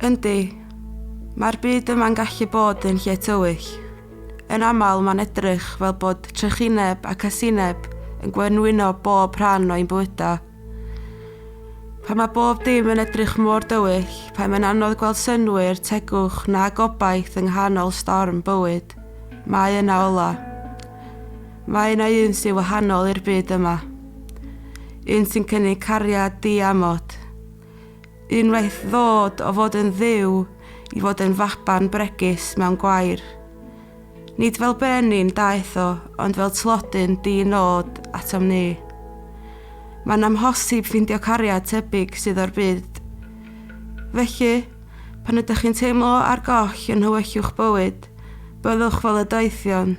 Yndi, mae'r byd yma'n gallu bod yn lle tywyll. Yn aml mae'n edrych fel bod trychineb a casineb yn gwenwyno bob rhan o'n bywydau. Pan mae bob dim yn edrych mor dywyll, pan mae'n anodd gweld synnwyr, tegwch na gobaith yng nghanol storm bywyd, mae yna ola. Mae yna un sy'n wahanol i'r byd yma. Un sy'n cynnig cariad diamod. Unwaith ddod o fod yn dduw i fod yn faban bregus mewn gwair. Nid fel brenin daeth o, ond fel tlodyn di-nod atom ni. Mae'n amhosib ffeindio cariad tebyg sydd o'r byd. Felly, pan ydych chi'n teimlo ar goll yn nhywyllwch bywyd, byddwch fel y doethion.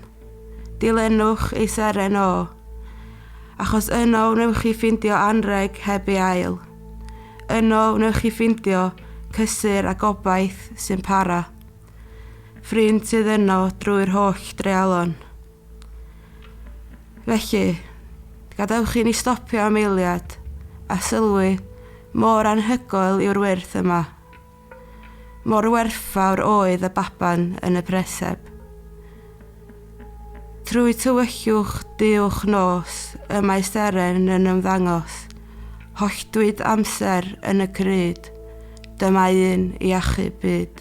Dilynwch ei seren o. Achos yno wnewch chi ffeindio anrheg heb ei ail. Yno wnewch chi ffeindio cysur a gobaith sy'n para. Ffrind sydd yno drwy'r holl dreialon. Felly, gadewch i ni stopio am eiliad a sylwi mor anhygoel yw'r wyrth yma. Mor werthfawr oedd y baban yn y preseb. Trwy tywyllwch duwch nos y mae seren yn ymddangos, holltwyd amser yn y crud, dyma un i achub byd.